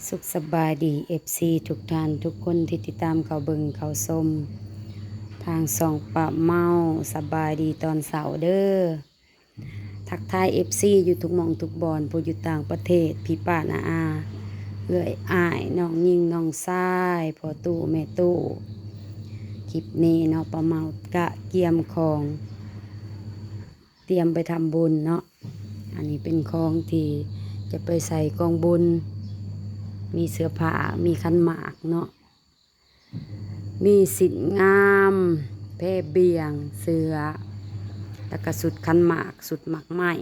ສຸກສະບາຍດີ ເອັຟຊີ ທຸກທ່ານທຸກຄົນທີ່ຕິດຕາມເຂົ້າເບິ່ງເຂົ້າຊົມທາງຊ່ອງປ້າເມົາ. ສະບາຍດີຕອນເຊົ້າເດີ້. ທັກທາຍ ເອັຟຊີ ຢູ່ທຸກໝ່ອງທຸກບ່ອນ, ຜູ້ຢູ່ຕ່າງປະເທດ, ພີ່ປ້ານ້າອາ, ເອື້ອຍອ້າຍ, ນ້ອງຍິງ, ນ້ອງຊາຍ, ພໍ່ຕູ້, ແມ່ຕູ້. ຄລິບນີ້ເນາະ, ປ້າເມົາກະກຽມຂອງ ຕຽມໄປທຳບຸນເນາະ. ອັນນີ້ເປັນຂອງທີ່ຈະໄປໃສ່ກອງບຸນ, ມີເສື້ອຜ້າ, ມີຂັນໝາກເນາະ, ມີສິ້ນງາມ, ແພບຽງ, ເສື້ອ, ແລ້ວກະຊຸດຂັນໝາກ, ຊຸດໝາກໄມ້,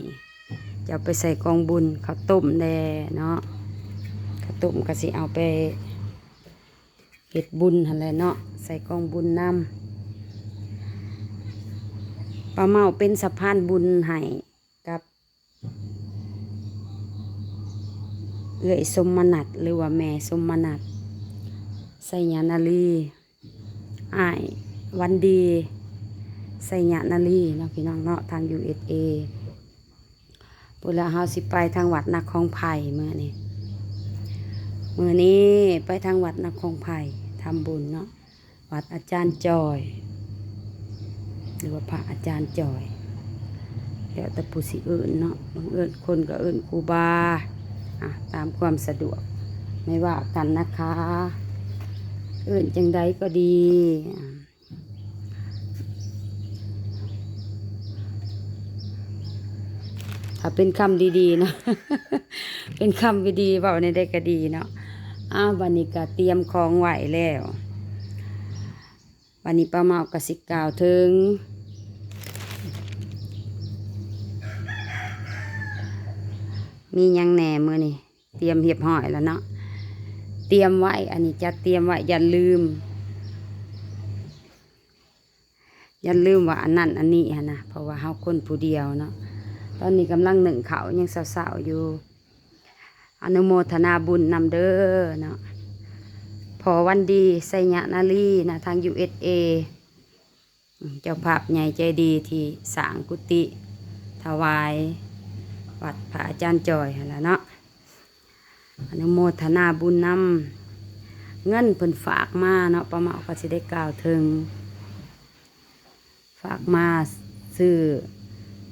ຈະເອົາໄປໃສ່ກອງບຸນ. ເຂົ້າຕົ້ມແດ່ເນາະ, ເຂົ້າຕົ້ມກະຊິເອົາໄປ ເຮັດບຸນຫັ້ນແຫຼະເນາະ, ໃສ່ກອງບຸນນຳ. ປ້າເມົາເປັນສະພານບຸນໃຫ້ກັບເອື້ອຍສົມມະນັດ ຫຼືວ່າແມ່ສົມມະນັດ ໄຊຍະນາລີ, ອ້າຍວັນດີ ໄຊຍະນາລີເນາະ ພີ່ນ້ອງເນາະ, ທາງ ຢູເອສເອ. ພຸ້ນລະ ເຮົາຊິໄປທາງວັດນະຄອງໄຜ່ມື້ນີ້. ມື້ນີ້ໄປທາງວັດນະຄອງໄຜ່ທຳບຸນເນາະ, ວັດອາຈານຈ່ອຍ ຫຼືວ່າພະອາຈານຈ່ອຍ, ແລ້ວແຕ່ຜູ້ຊິເອີ້ນເນາະ, ບາງເອີ້ນ ຄົນກໍເອີ້ນຄູບາ, ອາ ຕາມຄວາມສະດວກ, ໄມ່ວ່າກັນນະຄະ, ເອີ້ນຈັ່ງໃດກໍດີ. ຖ້າເປັນຄຳດີໆເນາະ, ເປັນຄຳດີໆ ເວົ້າແນວໃດກໍດີເນາະ. ອ້າວ ບັດນີ້ກໍຕຽມຂອງໄວ້ແລ້ວ, ບັດນີ້ປ້າເມົາກໍຊິກ່າວເຖິງ ມີຫຍັງແດ່ມື້ນີ້. ຕຽມຮຽບຮ້ອຍແລ້ວເນາະ, ຕຽມໄວ້, ອັນນີ້ຈັດຕຽມໄວ້, ຢ່າລືມ, ຢ່າລືມວ່າອັນນັ້ນອັນນີ້ຫັ້ນນະ, ເພາະວ່າເຮົາຄົນຜູ້ດຽວເນາະ. ຕອນນີ້ກຳລັງໜຶ້ງເຂົ້າ, ຍັງເຊົ້າໆຢູ່. ອະນຸໂມທະນາບຸນນຳເດີເນາະ, ພໍ່ວັນດີ ໄຊຍະນາລີນະ, ທາງ ຢູເອສເອ. ເຈົ້າພາບໃຫຍ່ໃຈດີທີ່ສ້າງກຸຕິຖວາຍວັດພະອາຈານຈ່ອຍຫັ້ນລະເນາະ, ອະນຸໂມທະນາບຸນນຳ. ເງິນເພິ່ນຝາກມາເນາະ, ປ້າເມົາກໍຊິໄດ້ກ່າວເຖິງ, ຝາກມາຊື້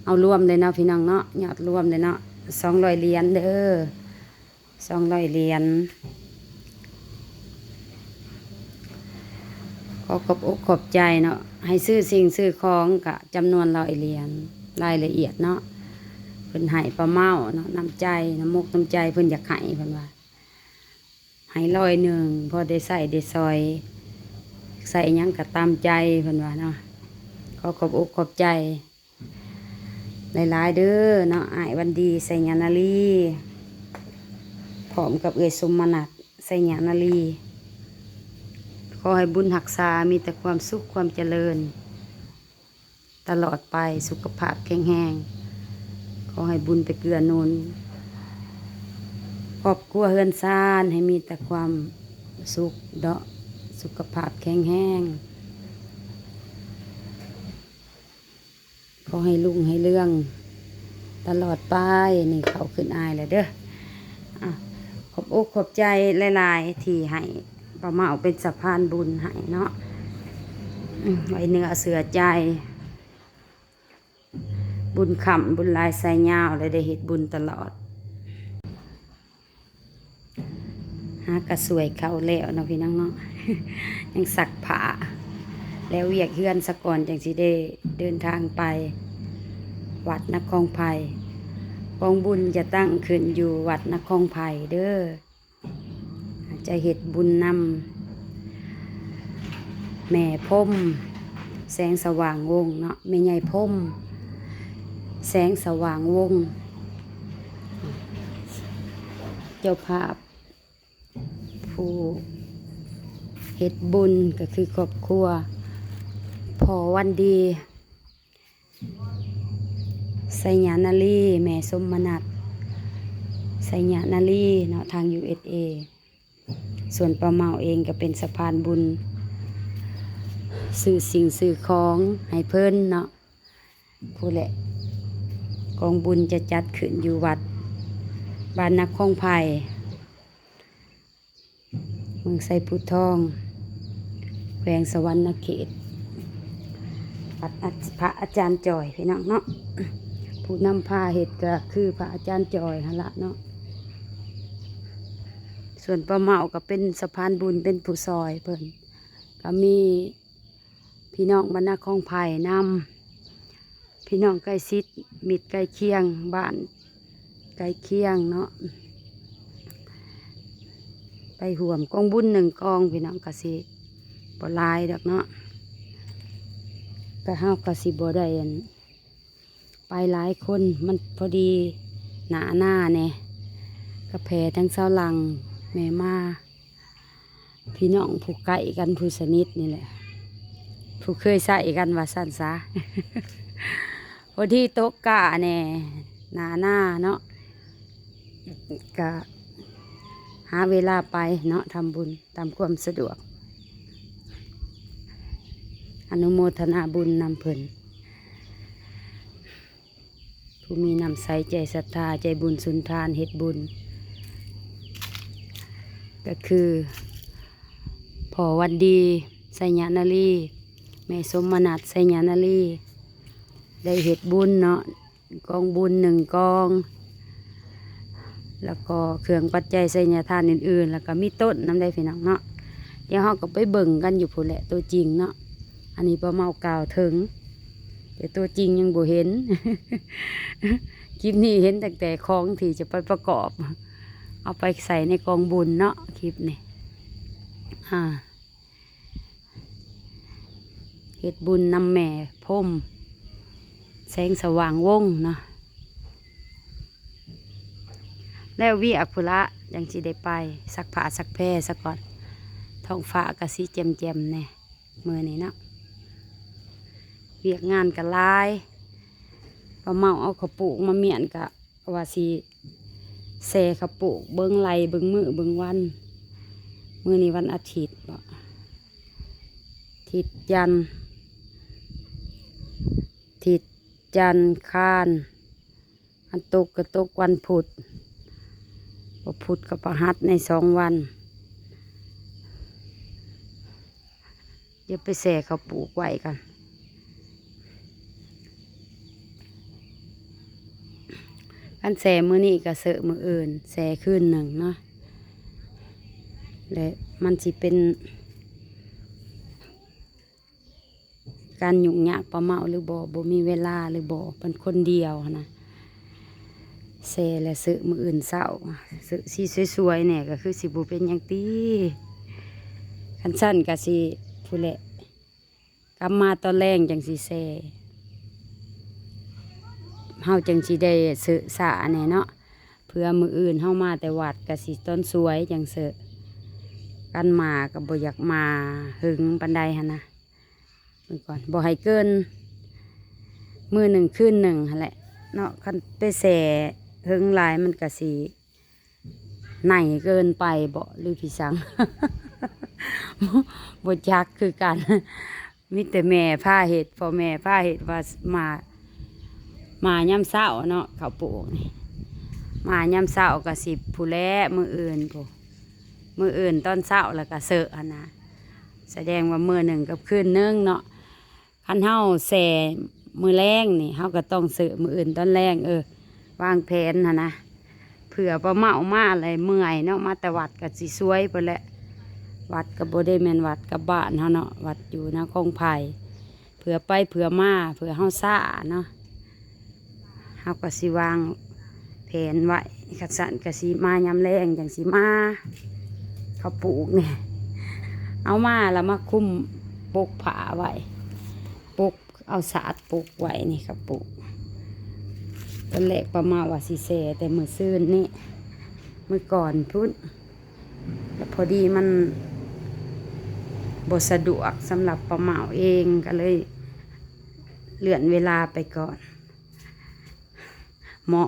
ເອົາລວມເລີຍເນາະ ພີ່ນ້ອງເນາະ, ຍອດລວມເລີຍເນາະ, ສອງຮ້ອຍຫຼຽນເດີ. ສອງຮ້ອຍຫຼຽນ. ຂໍຂອບອົກຂອບໃຈເນາະ, ໃຫ້ຊື້ສິ່ງຊື້ຂອງກະຈຳນວນຮ້ອຍຫຼຽນ, ລາຍລະອຽດເນາະ ເພິ່ນໃຫ້ປ້າເມົາເນາະ, ນ້ຳໃຈ ນ້ຳມົກນ້ຳໃຈເພິ່ນຢາກໃຫ້, ເພິ່ນວ່າໃຫ້ຮ້ອຍໜຶ່ງ ພໍໄດ້ໃຊ້ໄດ້ສອຍ, ໃຊ້ຫຍັງກະຕາມໃຈ ເພິ່ນວ່າເນາະ. ຂໍຂອບອົກຂອບໃຈ ຫຼາຍໆເດີເນາະ, ອ້າຍວັນດີ ໄຊຍະນາລີ ພ້ອມກັບເອື້ອຍສົມມະນັດ ໄຊຍະນາລີ. ຂໍໃຫ້ບຸນຮັກສາມີແຕ່ຄວາມສຸກຄວາມຈະເລີນຕະຫຼອດໄປ, ສຸຂະພາບແຂງແຮງ, ຂໍໃຫ້ບຸນໄປເກື້ອໜູນຄອບຄົວເຮືອນຊານ ໃຫ້ມີແຕ່ຄວາມສຸກເນາະ, ສຸຂະພາບແຂງແຮງ. ຂໍໃຫ້ລຸ້ງໃຫ້ເລື່ອງຕະຫຼອດໄປ. ນີ້ເຂົ້າຂຶ້ນອ້າຍແລ້ວເດີ. ອາ ຂອບອົກຂອບໃຈຫຼາຍໆ ທີ່ໃຫ້ປ້າເມົາເປັນສະພານບຸນໃຫ້ເນາະ, ອາ ໄວ້ເນື້ອເຊື່ອໃຈ. ບຸນຄ້ຳບຸນຫຼາຍສາຍຍາວ ແລະ ໄດ້ເຮັດບຸນຕະຫຼອດ. ຫາກະສວຍເຂົ້າແລ້ວເນາະ ພີ່ນ້ອງເນາະ, ຍັງຊັກຜ້າ ແລ້ວວຽກເຮືອນສາກ່ອນ ຈັ່ງຊິໄດ້ເດີນທາງໄປວັດນະຄອງໄຜ່. ກອງບຸນຈະຕັ້ງຂຶ້ນຢູ່ວັດນະຄອງໄຜ່ເດີ. ຈະເຮັດບຸນນຳແມ່ພົມ ແສງສະຫວ່າງວົງເນາະ, ແມ່ໃຫຍ່ພົມ ແສງສະຫວ່າງວົງ ເຈົ້າພາບ. ຜູ້ເຮັດບຸນກໍຄືຄອບຄົວພໍ່ວັນດີ ໄຊຍະນາລີ, ແມ່ສົມມະນັດ ໄຊຍະນາລີເນາະ, ທາງ ຢູເອສເອ. ສ່ວນປ້າເມົາເອງກໍເປັນສະພານບຸນ ຊື້ສິ່ງຊື້ຂອງໃຫ້ເພິ່ນເນາະ. ພຸ້ນແຫຼະ ກອງບຸນຈະຈັດຂຶ້ນຢູ່ວັດບ້ານນະຄອງໄຜ່. ເມືອງໄຊພູທອງ ແຂວງສະຫວັນນະເຂດ ວັດອາ ພະອາຈານຈ່ອຍ ພີ່ນ້ອງເນາະ. ຜູ້ນຳພາເຮັດກໍຄືພະອາຈານຈ່ອຍຫັ້ນລະເນາະ. ສ່ວນປ້າເມົາກໍເປັນສະພານບຸນ ເປັນຜູ້ຊ່ອຍເພິ່ນ. ກໍມີ ພີ່ນ້ອງບັນດາຂອງໃຜນຳ ພີ່ນ້ອງໃກ້ຊິດ ມິດໃກ້ຄຽງ ບ້ານໃກ້ຄຽງເນາະ ໄປຮ່ວມກອງບຸນໜຶ່ງກອງ ພີ່ນ້ອງ ກໍຊິບໍ່ຫຼາຍດອກເນາະ. ກໍເຮົາກໍຊິບໍ່ໄດ້ ອັນ ໄປຫຼາຍຄົນ ມັນພໍດີໜ້ານາແດ່ ກໍແຜ່ທັງຊາວຫຼັງ ແມ່ມາ ພີ່ນ້ອງຜູ້ໃກ້ກັນ ຜູ້ສະໜິດນີ້ແຫຼະ ຜູ້ເຄີຍໃຊ້ກັນວ່າຊັ້ນຊະ. ພໍດີຕົກກ້າແດ່ ໜ້ານາເນາະ ກະຫາເວລາໄປເນາະ ທຳບຸນຕາມຄວາມສະດວກ. ອະນຸໂມທະນາບຸນນຳເພິ່ນ ຜູ້ມີນ້ຳໃສໃຈສັດທາ ໃຈບຸນສຸນທານເຮັດບຸນ ກໍຄື ພໍ່ວັນດີ ໄຊຍະນາລີ ແມ່ສົມມະນັດ ໄຊຍະນາລີ ໄດ້ເຮັດບຸນເນາະ ກອງບຸນໜຶ່ງກອງ ແລ້ວກໍເຄື່ອງປັດໄຈໄຊຍະທານອື່ນໆ ແລ້ວກໍມີຕົ້ນນຳໄດ໋ ພີ່ນ້ອງເນາະ. ດຽວເຮົາກໍໄປເບິ່ງກັນຢູ່ພຸ້ນແຫຼະ ຕົວຈິງເນາະ. ອັນນີ້ປ້າເມົາກ່າວເຖິງ ແຕ່ຕົວຈິງຍັງບໍ່ເຫັນ. ຄລິບນີ້ເຫັນຕັ້ງແຕ່ຂອງທີ່ຈະໄປປະກອບ ເອົາໄປໃສ່ໃນກອງບຸນເນາະ ຄລິບນີ້. ອ່າ ເຮັດບຸນນຳແມ່ພົມ ແສງສະຫວ່າງວົງເນາະ. ແລ້ວວຽກພຸ້ນລະ ຈັ່ງຊິໄດ້ໄປ ຊັກຜ້າຊັກແພສະກ່ອນ. ທ້ອງຟ້າກະຊິແຈ່ມໆແດ່ ມື້ນີ້ເນາະ ວຽກງານກະຫຼາຍ. ປ້າເມົາເອົາເຂົ້າປູກມາມ້ຽນ ກະວ່າຊິແຊ່ເຂົ້າປູກ ເບິ່ງໄລ່ເບິ່ງມື້ເບິ່ງວັນ. ມື້ນີ້ວັນອາທິດບໍ ທິດຈັນ ທິດຈັນຄານ ອັນຕົກກໍຕົກວັນພຸດ ບໍ່ພຸດກໍພະຫັດ ໃນສອງວັນ. ດຽວໄປແຊ່ເຂົ້າປູກໄວ້ກ່ອນ. ຄັນແຊ່ມື້ນີ້ກໍເຊາະມື້ອື່ນ ແຊ່ຄືນໜຶ່ງເນາະ ແລະ ມັນຊິເປັນ ການຫຍຸ້ງຍາກປ້າເມົາຫຼືບໍ່ ບໍ່ມີເວລາຫຼືບໍ່ ເປັນຄົນດຽວຫັ້ນນະ. ແຊ່ແລ້ວເຊາະມື້ອື່ນເຊົ້າ ເຊາະສີສວຍໆແດ່ ກໍຄືຊິບໍ່ເປັນຫຍັງຕິ. ຄັນຊັ້ນກໍຊິ ພຸ້ນແຫຼະ ກັບມາຕອນແລງຈັ່ງຊິແຊ່ ເຮົາຈັ່ງຊິໄດ້ເຊາະຊ້າແດ່ເນາະ. ເພື່ອມື້ອື່ນເຮົາມາແຕ່ວັດ ກະຊິຕອນສວຍຈັ່ງເຊາະ. ກັນມາກໍບໍ່ຢາກມາເຫິງປານໃດຫັ້ນນະ. ເບິ່ງກ່ອນ ບໍ່ໃຫ້ເກີນມື້ໜຶ່ງຄືນໜຶ່ງຫັ້ນແຫຼະເນາະ. ຄັນໄປແຊ່ເຫິງຫຼາຍ ມັນກະຊິໄໜ້ເກີນໄປບໍ ຫຼືພີ່ສັງ ບໍ່ຈັກຄືກັນ. ມີແຕ່ແມ່ພາເຮັດ ພໍ່ແມ່ພາເຮັດວ່າມາ ມາຍາມເຊົ້າເນາະ ເຂົ້າປູກນີ້ ມາຍາມເຊົ້າກໍຊິພຸ້ນແຫຼະ ມື້ອື່ນພຸ້ນ ມື້ອື່ນຕອນເຊົ້າແລ້ວກໍເຊາະຫັ້ນນະ. ສະແດງວ່າມື້ໜຶ່ງກັບຄືນໜຶ່ງເນາະ. ຄັນເຮົາແຊ່ມື້ແລງນີ້ ເຮົາກໍຕ້ອງເຊາະມື້ອື່ນຕອນແລງ ເອີ ວາງແຜນຫັ້ນນະ. ເພື່ອປ້າເມົາມາແລ້ວເມື່ອຍເນາະ ມາແຕ່ວັດກໍຊິສວຍພຸ້ນແຫຼະ. ວັດກໍບໍ່ໄດ້ແມ່ນວັດກັບບ້ານເຮົາເນາະ ວັດຢູ່ນາຄອງໄຜ່. ເພື່ອໄປເພື່ອມາ ເພື່ອເຮົາຊ້າເນາະ ເຮົາກໍຊິວາງແຜນໄວ້. ຄັນຊັ້ນກໍຊິມາຍາມແລງ ຈັ່ງຊິມາ ເຂົ້າປູກນີ້ ເອົາມາແລ້ວມາຄຸມປົກຜ້າໄວ້ ປົກ ເອົາສາດປົກໄວ້ນີ້ ເຂົ້າປູກ. ຕອນແລກປ້າເມົາວ່າຊິແຊ່ແຕ່ມື້ຊືນນີ້ ມື້ກ່ອນພຸ້ນ ແຕ່ພໍດີມັນບໍ່ສະດວກສຳລັບປ້າເມົາເອງ ກໍເລີຍເລື່ອນເວລາໄປກ່ອນ. ໝໍ້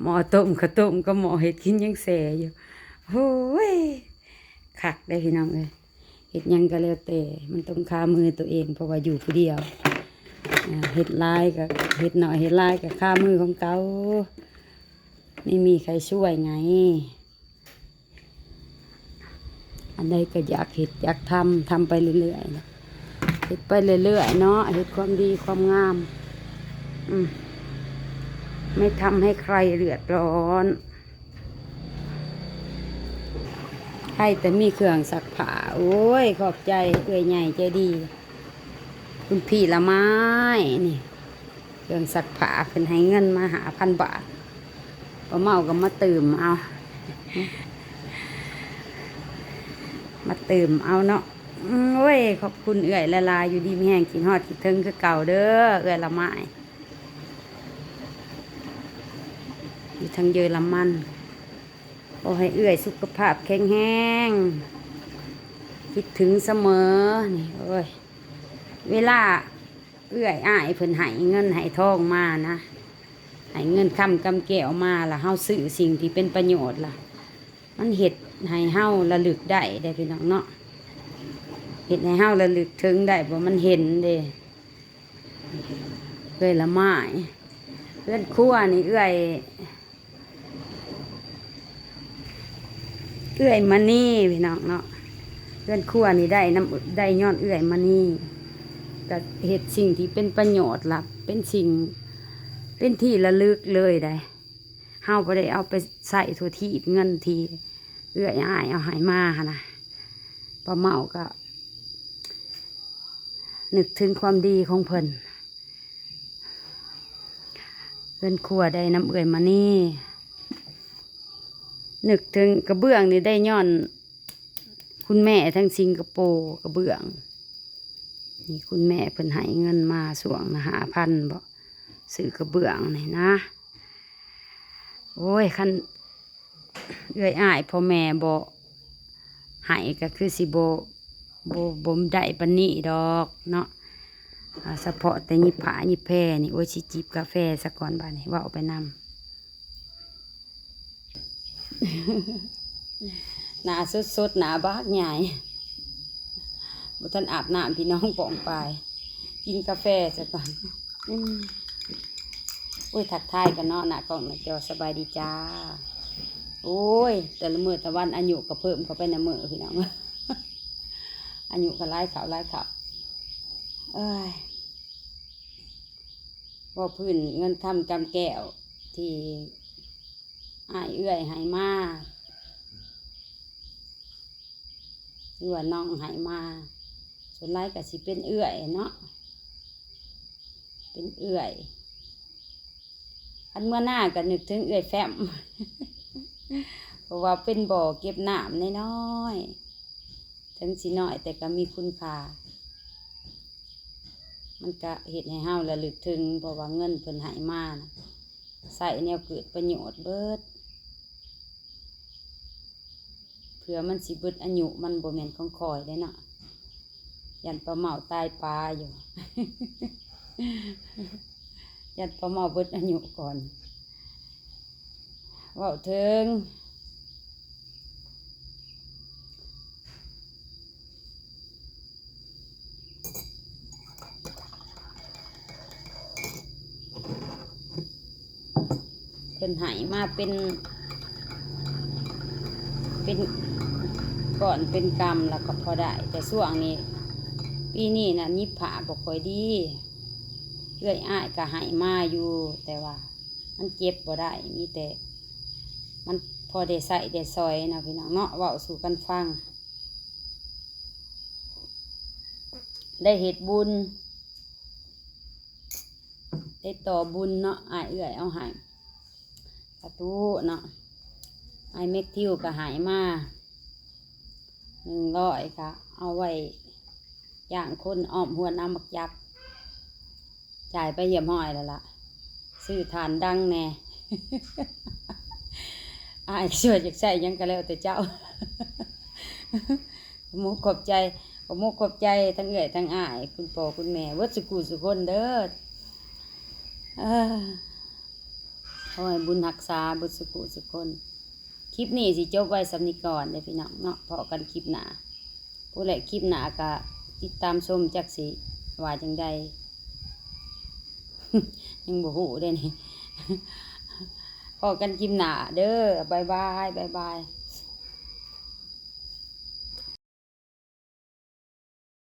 ໝໍ້ຕົ້ມເຂົ້າຕົ້ມກັບໝໍ້ເຮັດກິນຍັງແຊ່ຢູ່. ໂອ້ຍ ຄັກເດ້ພີ່ນ້ອງເອີຍ. ເຮັດຫຍັງກໍແລ້ວແຕ່ ມັນຕ້ອງຄາມືຕົວເອງ ເພາະວ່າຢູ່ຜູ້ດຽວ. ເຮັດຫຼາຍກໍ ເຮັດໜ້ອຍເຮັດຫຼາຍກໍຄາມືຂອງເກົ່າ ໄມ່ມີໃຄຊ່ວຍໄງ. ອັນໃດກໍຢາກເຮັດຢາກທຳ ທຳໄປເລື້ອຍໆ ເຮັດໄປເລື້ອຍໆເນາະ ເຮັດຄວາມດີຄວາມງາມ ອືມ ໄມ່ທຳໃຫ້ໃຄເດືອດຮ້ອນ. ໃຜແຕ່ມີເຄື່ອງຊັກຜ້າ ໂອ້ຍ ຂອບໃຈເອື້ອຍໃຫຍ່ໃຈດີ ຄຸນພີ່ລະໄມ້ນີ້ ເຄື່ອງຊັກຜ້າເພິ່ນໃຫ້ເງິນມາຫ້າພັນບາດ ປ້າເມົາກໍມາຕື່ມເອົາ ມາຕື່ມເອົາເນາະ. ອືມ ໂອ້ຍ ຂອບຄຸນເອື້ອຍຫຼາຍໆ ຢູ່ດີມີແຮງ ຄິດຮອດຄິດເຖິງຄືເກົ່າເດີ ເອື້ອຍລະໄມ້ ຢູ່ທາງເຢຍລະມັນ ຂໍໃຫ້ເອື້ອຍສຸຂະພາບແຂງແຮງ ຄິດເຖິງສະເໝີ ນີ້ ໂອ້ຍ ເວລາເອື້ອຍອ້າຍເພິ່ນໃຫ້ເງິນໃຫ້ທອງມານະ ໃຫ້ເງິນຄຳກຳແກ້ວມາລະ ເຮົາຊື້ສິ່ງທີ່ເປັນປະໂຫຍດລະ ມັນເຮັດໃຫ້ເຮົາລະລຶກໄດ້ເດ້ພີ່ນ້ອງເນາະ ເຮັດໃຫ້ເຮົາລະລຶກເຖິງໄດ້ ເພາະມັນເຫັນເດ້. ເອື້ອຍລະໄມ້ ເຮືອນຄົວນີ້ເອື້ອຍ ເອື້ອຍມະນີພີ່ນ້ອງເນາະ ເຮືອນຄົວນີ້ໄດ້ນຳ ໄດ້ຍ້ອນເອື້ອຍມະນີ ກໍເຮັດສິ່ງທີ່ເປັນປະໂຫຍດລະ ເປັນສິ່ງ ເປັນທີ່ລະລຶກເລີຍໄດ໋ ເຮົາບໍ່ໄດ້ເອົາໄປໃຊ້ທົ່ວທີບ ເງິນທີ່ເອື້ອຍອ້າຍເອົາໃຫ້ມາຫັ້ນນະ ປ້າເມົາກໍນຶກເຖິງຄວາມດີຂອງເພິ່ນ ເຮືອນຄົວໄດ້ນຳເອື້ອຍມະນີ ນຶກເຖິງກະເບື້ອງນີ້ໄດ້ຍ້ອນຄຸນແມ່ທາງສິງກະໂປ ກະເບື້ອງ ນີ້ຄຸນແມ່ເພິ່ນໃຫ້ເງິນມາຊ່ວງນະ ຫ້າພັນບໍ ຊື້ກະເບື້ອງນີ້ນະ. ໂອ້ຍ ຄັນເອື້ອຍອ້າຍພໍ່ແມ່ບໍ່ໃຫ້ກໍຄືຊິບໍ່ ບໍ່ ບໍ່ໄດ້ປານນີ້ດອກເນາະ ອາ ສະເພາະແຕ່ຫຍິບຜ້າຫຍິບແພນີ້ ໂອ້ຍ ຊິຈິບກາແຟສາກ່ອນບາດນີ້ ເວົ້າໄປນຳ ໜ້າສົດໆ ໜ້າບັກໃຫຍ່ ບໍ່ທັນອາບນ້ຳ ພີ່ນ້ອງປ້ອງປາຍ ກິນກາແຟສາກ່ອນ. ອືມ ໂອ້ຍ ທັກທາຍກັນເນາະ ໜ້າກ້ອງໜ້າຈໍ ສະບາຍດີຈ້າ. ໂອ້ຍ ແຕ່ລະມື້ແຕ່ລະວັນ ອາຍຸກໍເພີ່ມເຂົ້າໄປນຳມື້ ພີ່ນ້ອງ ອາຍຸກໍຫຼາຍເຂົ້າ ຫຼາຍເຂົ້າ ເອີຍ. ເວົ້າພື້ນເງິນຄຳກຳແກ້ວທີ່ອ້າຍເອື້ອຍໃຫ້ມາ ຫຼືວ່ານ້ອງໃຫ້ມາ ສ່ວນຫຼາຍກໍຊິເປັນເອື້ອຍເນາະ ເປັນເອື້ອຍ. ຄັນເມືອນາກໍນຶກເຖິງເອື້ອຍແຟ້ມ ເພາະວ່າເປັນບໍ່ເກັບນ້ຳນ້ອຍໆ ເຖິງຊິນ້ອຍແຕ່ກໍມີຄຸນຄ່າ ມັນກະເຮັດໃຫ້ເຮົາລະລຶກເຖິງ ເພາະວ່າເງິນເພິ່ນໃຫ້ມານະ ໃຊ້ແນວເກີດປະໂຫຍດເບິດ ເພື່ອມັນຊິເບິດອາຍຸ ມັນບໍ່ແມ່ນຂອງຂ້ອຍເດ້ເນາະ ຢ້ານປາເມົາຕາຍປາຢູ່ ຢ້ານປາເມົາເບິດອາຍຸກ່ອນ. ເວົ້າເຖິງ ເພິ່ນໃຫ້ມາເປັນ ເປັນກ້ອນເປັນກຳ ແລ້ວກໍພໍໄດ້ ແຕ່ຊ່ວງນີ້ ປີນີ້ນະ ຫຍິບຜ້າບໍ່ຄ່ອຍດີ ເອື້ອຍອ້າຍກໍໃຫ້ມາຢູ່ ແຕ່ວ່າ ມັນເກັບບໍ່ໄດ້ ມີແຕ່ມັນພໍໄດ້ໃຊ້ໄດ້ສອຍເນາະ ພີ່ນ້ອງເນາະ ເວົ້າສູ່ກັນຟັງ ໄດ້ເຮັດບຸນ ໄດ້ຕໍ່ບຸນເນາະ ອ້າຍເອື້ອຍເອົາໃຫ້ ສາທຸເນາະ ອ້າຍແມັກທິວກໍໃຫ້ມາ ໜຶ່ງຮ້ອຍ ກໍເອົາໄວ້ ຈ້າງຄົນອ້ອມຮວນເອົາໝາກຈັບ ຈ່າຍໄປຮຽບຮ້ອຍແລ້ວລະ ຊື້ຖ່ານດັງແດ່ ອ້າຍສ່ວນຢາກໃຊ້ຫຍັງກໍແລ້ວແຕ່ເຈົ້າ ຂອບມຸກຂອບໃຈ ຂອບມຸກຂອບໃຈທັງເອື້ອຍທັງອ້າຍ ຄຸນພໍ່ຄຸນແມ່ ເບິດສຸຜູ້ສຸຄົນເດີ ເອີ ຂໍໃຫ້ບຸນຮັກສາເບິດສຸຜູ້ສຸຄົນ. ຄລິບນີ້ຊິຈົບໄວ້ສ່ຳນີ້ກ່ອນເດີພີ່ນ້ອງເນາະ ພໍ້ກັນຄລິບໜ້າ ຜູ້ໃດຄລິບໜ້າກະຕິດຕາມຊົມ ຈັກຊິວ່າຈັ່ງໃດ ຍັງບໍ່ຮູ້ເດ້ນີ້ ພໍ້ກັນຄລິບໜ້າເດີ ບາຍບາຍ ບາຍບາຍ.